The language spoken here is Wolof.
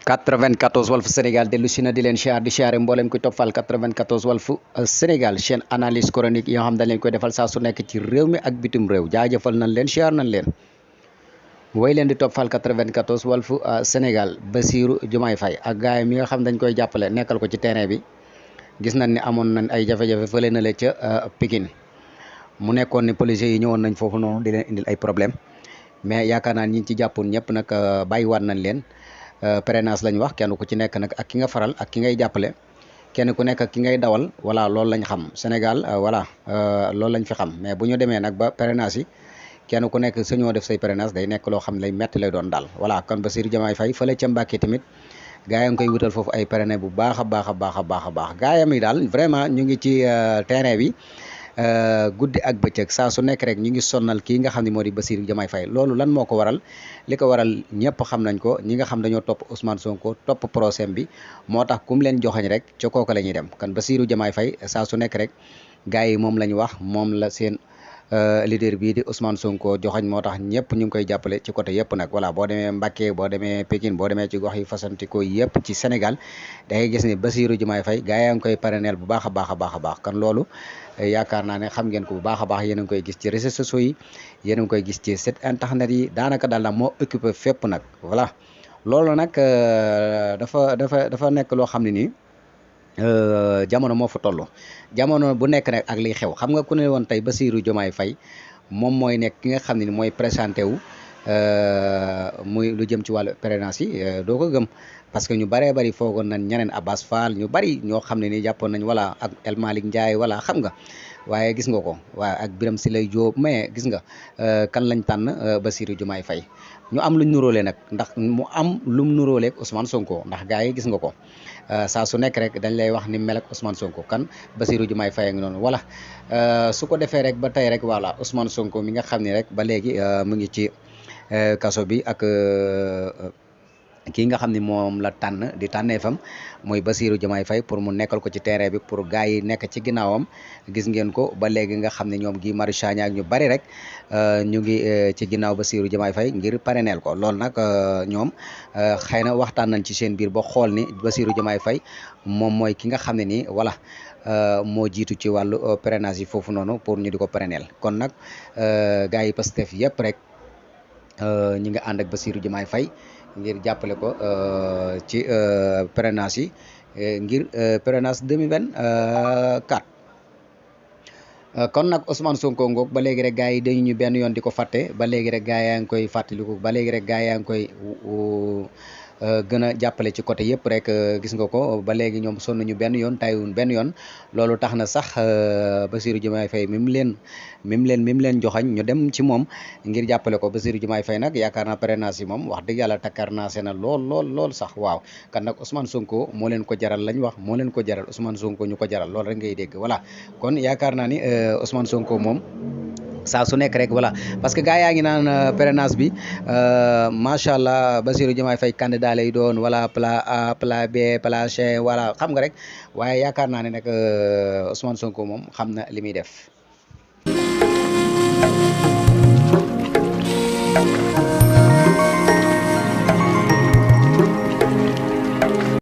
94 Walf Sénégal dellu si na di leen siyaare mboolem kuy toppal 94 Walf Sénégal chaîne analyse chronique yoo xam dañ leen koy defal saa su nekk ci réew mi ak bitim réew jaajëfal nañ leen siyaar nañ leen way leen di toppal 94 Walf Sénégal Bassirou Diomaye Faye ak gaay mi nga xam dañ koy jàppale nekkal ko ci terrain bi gis nañ ni amoon nañ ay jafe-jafe fële na le ca Pikine mu nekkoon ni policiers yi ñëwoon nañ foofu noonu di leen indil ay problème mais yaakaar naa ñi ci jàppoon ñëpp nag bàyyiwaat nañ leen parrainage lañ wax kenn ku ci nekk nag ak ki nga faral ak ki ngay jàppale kenn ku nekk ak ki ngay dawal voilà loolu lañ xam Sénégal voilà loolu lañ fi xam mais bu ñu demee nag ba parrainage yi kenn ku nekk sañoo def say parrainage day nekk loo xam ne lay metti lay doon daal voilà kon Bassirou Diomaye Faye fële ca Mbàkke tamit gaa yi ngi koy wutal foofu ay parrainé bu baax a baax a baax a baax a baax gaayam yi daal vraiment ñu ngi ci terrain bi guddi ak bëccëg saa su nekk rek ñu ngi sonnal kii nga xam ne moo di Bassirou Diomaye Faye loolu lan moo ko waral li ko waral ñëpp xam nañ ko ñi nga xam dañoo topp Ousmane Sonko topp procès bi moo tax kum leen joxañ rek ca kooku la ñuy dem kan Bassirou Diomaye Faye saa su nekk rek gars yi moom la ñu wax moom la seen leader bii di Ousmane Sonko joxañ moo tax ñëpp ñu ngi koy jàppale ci côté yëpp nag voilà boo demee Mbacké boo demee Pikine boo demee ci gox yi fasantikoo yëpp ci Sénégal da ngay gis ni Bassirou Diomaye Faye gars yaa ngi koy parrainel bu baax a baax a baax a baax kan loolu yaakaar naa ne xam ngeen ko bu baax a baax yéen a ngi koy gis ci réseaux sociaux yi yéen a ngi koy gis ci site internet yi daanaka daal na moo occupé fépp nag voilà loolu nag dafa nekk loo xam ne nii jamono moo fa toll jamono bu nekk rek ak liy xew xam nga ku ne woon tey Bassirou Diomaye Faye moom mooy nekk ki nga xam ne ni mooy présenté wu muy lu jëm ci wàllu parrainage yi doo ko gëm parce que ñu bëree bëri foogoon nañ ñeneen Abbas Fall ñu bëri ñoo xam ne ni jàppoon nañ voilà ak El Malick Ndiaye voilà xam nga waaye gis nga ko waaye ak Birame Souleye Diop mais gis nga kan lañ tànn Bassirou Diomaye Faye ñu am luñ nuróole nag ndax mu am lum nuróoleeg Ousmane Sonko ndax gars yi gis nga ko saa su nekk rek dañ lay wax ni mel ak Ousmane Sonko kan Bassirou Diomaye Faye ngi noonu voilà su ko defee rek ba tey rek voilà Ousmane Sonko mi nga xam ne rek ba léegi mu ngi ci kaso bi ak kii nga xam ne moom la tànn di tànneefam mooy Bassirou Diomaye Faye pour mu nekkal ko ci terrain bi pour gars yi nekk ci ginnaawam gis ngeen ko ba léegi nga xam ne ñoom Guy Marius Sagna ak ñu bari rek ñu ngi ci ginnaaw Bassirou Diomaye Faye ngir parrainel ko loolu nag ñoom xëy na waxtaan nañ ci seen biir ba xool ni Bassirou Diomaye Faye moom mooy ki nga xam ne nii voilà moo jiitu ci wàllu parrainage yi foofu noonu pour ñu di ko parrainel kon nag gars yi Pastef yëpp rek ñi nga ànd ak Bassirou Diomaye Faye ngir jàppale ko ci parrainage yi ngir parrainage 2024 kon nag Ousmane Sonko ngoog ba léegi rek gars yi dañu ñu benn yoon di ko fàtte ba léegi rek gars yaa ngi koy fàttaliku ba léegi rek gars yaa ngi koy gën a jàppale ci côté yëpp rek gis nga ko ba léegi ñoom sonn ñu benn yoon tàyyiwuñ benn yoon loolu tax na sax Bassirou Diomaye Faye mi mu leen joxañ ñu dem ci moom ngir jàppale ko Bassirou Diomaye Faye nag yaakaar naa parrainage yi moom wax dëgg yàlla takkar naa see na lool sax waaw kan nag Ousmane Sonko moo leen ko jaral lañ wax moo leen ko jaral Ousmane Sonko ñu ko jaral loolu rek ngay dégg voilà kon yaakaar naa ni Ousmane Sonko moom saa su nekk rek voilà parce que gars yaa ngi naan parrainage bi macha allah Bassirou Diomaye Faye candidat lay doon voilà plan A plan B plan C voilà xam nga rek waaye yaakaar naa ne nag Ousmane Sonko moom xam na li muy def.